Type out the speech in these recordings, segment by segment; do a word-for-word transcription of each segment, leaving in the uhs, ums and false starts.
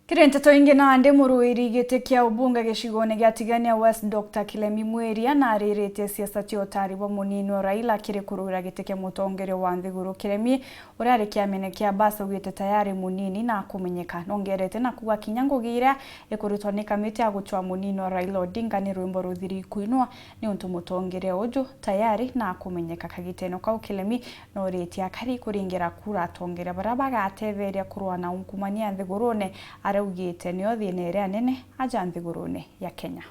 Kiri nteto ingi, nandi muruiri giti kia ubunge gicigone gia Tigania West, Doctor Kilemi Mwiria, nariritie siasa cia utari bwa munini wa Raila kiri kuruira giti kia mutongeria wa nthiguru. Kilemi, uria ari kiamene kia Basa, augite tayari munini na akumenyeka. Nongerete na kuuga kinya ngugi iria ikurutwa ni kamiti ya gucwa munini wa Raila Odinga ni rwimbo ruthiri kuinwa, niuntu mutongeria uju tayari na akumenyeka. Kagitene kau, Kilemi noritie akari kuringira kura atongeria baria bagatetheria kurua na ungumania nthigurune, aria augite nio thina iria nene aja nthigurune ya Kenya.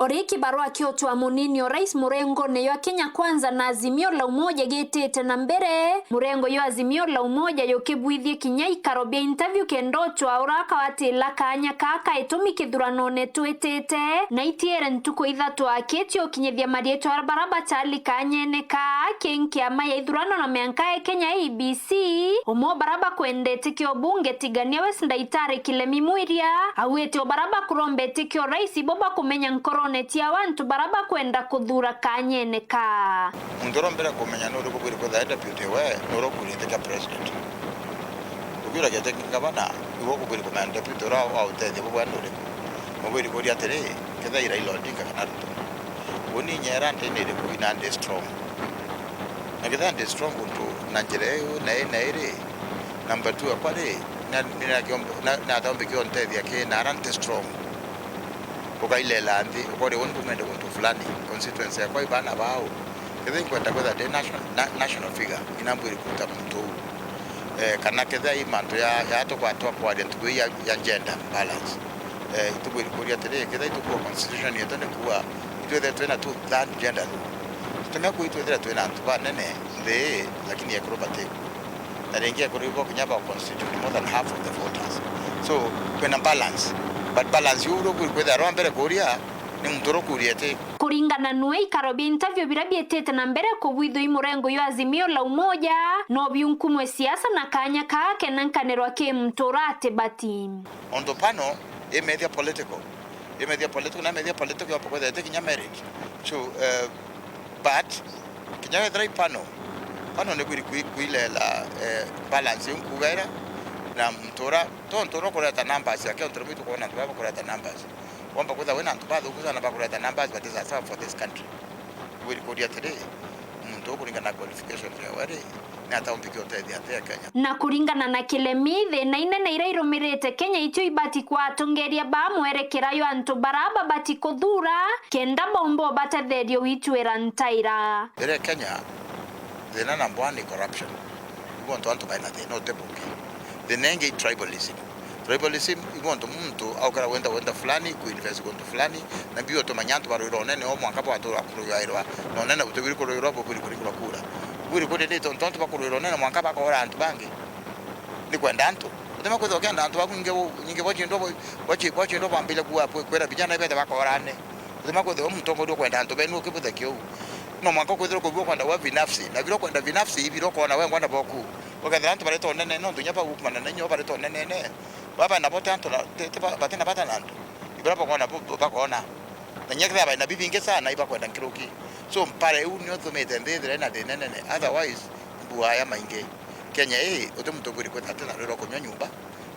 Ori kibarua kia ucwa munini o rais murengone jwa Kenya Kwanza na Azimio la Umoja gitite na mbere, murengo jwa Azimio la Umoja jukibwithie kinya ikaro bia interview kenda ucwa uria akawatila kaanya kaka itumi kithuranone twitite, na itiere ntuku ithatu akiti ukinyithia marietwa baria bacali kaanyene kaa ki nkiama ya ithurano na mianka ya Kenya, A E B C. Umwe o baria bakwendete kio bunge Tigania West, Ndaitari Kilemi Mwiria, augite o baria bakurombete kio rais ibo bakumenya nkorone ciao antu baria bakwenda kuthura kaanyene kaa. Muntu uria mbere kumenya nuriku bwiri kwithira deputy we, nuria ukurite kia president. Ukiura giti kia gavana, iwe ukubwiri kumenya deputy uria wa utethia bubwe nuriku. Mubwiri kuria atiri, kethira i Raila Odinga kana Ruto. Uni nyera ndi ni iriku ina ndi strong. Na kethira ndi strong untu na njira iu na ii na iri, number two akwa ri, na, ni nakiombe-, na, na ataombe kio ntethia ki na ara nti strong. Ukailela nthi, ukori uni ndumende guntu fulani, constituency yakwa ibana bau. Kethira inkwenda kwithira ndi national, na, national figure, ina mbwiri kuruta muntu uu. Eh, kana kethira i mantu ya, ya tukwatwa kwaria ntuku ii ya, ya gender balance. Eh, itubwiri kuria atiri, kethira itukua constitution yetu ni kuuga itwithire twina two third gender rule. Tutumia kuuga itwithire twina antu banene nthi ii, lakini ekuru batiku. Na ringi ekuru ibo kinya ba constitute more than half of the voters. So, kwina balance. But balance iu uria ubwiri kwithira rwa mbere kuria, ni muntu uria ukuria ati. Kuringana nwe, ikaro bia interview biria biitite na mbere kubwithua i murengo jwa Azimio la Umoja, no biunkumwe siasa na kaanya kaa kenankanirwa ki muntu uria atibati. Untu panel imethia political, imethia political, na imethia political yomba kwithira iti kinya merit. So, eh, but kinya wethira i panel, panel ni kwiri kwi-, kwilela, eh, balance iu nkuuga ira, na muntu uria, tontu uria ukureta numbers yake, untu rimwe itukwona antu baba bakureta numbers. Womba kwithira wina antu bathuku sana bakureta numbers bati sawasawa for this country. Wiri kuria atiri, muntu uu kuringana na qualifications yawe ri, ni ata umbikia utethia atia Kenya? Na kuringana na Kilemi, thina inene iria irumirite Kenya itio ibati kwa atongeria ba mwerekera yo antu baria babati kuthura, kenda baumba ubatetheria uitwira ntaira. Iri Kenya, thina number one ni corruption. Ibo antu, antu baina thina utibungi. Thina ingi i tribalism. Tribalism, ibo antu muntu aukara wenda, wenda fulani, kuinvest kuntu fulani, na bio tumanya antu barwira unene o mwanka bwatura kurugairwa, na unene butibwiri kurugairwa, bubwiri kuringirwa kura. Bubwiri kuria ni tontu antu bakurwira unene mwanka bakora antu bangi. Ni kwenda antu. Utima kwithirwa ukienda antu baku nyingi bo, nyingi bo chindo bo, bo chi-, bo chindo bambire kuwa kwi-, kwira vijana ibete bakorane. Utima kwithirwa u mutongoria ukwenda antu benu ukibuthe kiu. No mwanka kwithirwa kubua kwenda we binafsi. Na biro kwenda binafsi, ibiro kona we ngwana boku. Ukethira antu bareta unene, no ntunya bagukumana na inyo bareta unene. Baba nabo ti antu na, ti, ti ba-, bati na bata na antu. Ibara bakona bo, bo bakona. Na nyekethira baina bibingi sana, ibakwenda nkiruki. So, mpara iu nio tumite nthi ithira ina thina nene. Otherwise, mbua ya maingi. Kenya ii, uti muntu ubwiri kwithira atina rwira kunywa nyumba,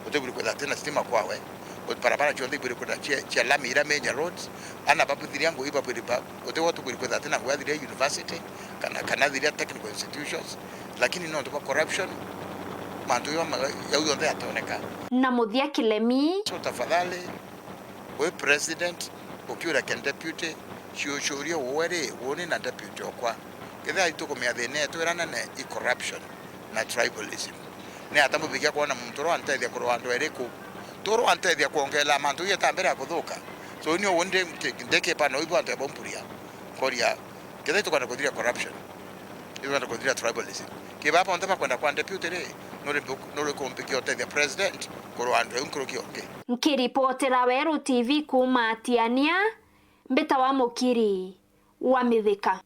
uti ubwiri kwithira atina stima kwawe, uti barabara cionthe ibwiri kwithira cia, cia lami, ira major roads, ana babuthiria ngui babwiri ba, uti wo tubwiri kwithira atina ngui athiria university, kana, kana athiria technical institutions, lakini nontu bwa corruption, mantu jau ma-, jau jonthe yatoneka. Na muthia Kilemi. So tafadhali, wi president, ukiura ke deputy, ciucurie uwe ri, uni na deputy okwa. Kethira itukumia thina yetu ira nene i corruption na tribalism. Ni ata mubikia kwona muntu uria antethia kurwa andu eriku? Turu antethia kwongela mantu yeta mbere ya kuthuka. So ni uguo ndi, ndi, ndikipana uibu antu ya bompuria. Koria, kethira itukwenda kuthiria corruption, itukwenda kuthiria tribalism. Kiba bonthe bakwenda kwa deputy ri, nuri mbu-, nuri kumbikia utethia president kurwa andu eu nkuruki ongi. Nkiripotera Weru T V kuuma Atiania, mbita wa Mukiri wa Mithika.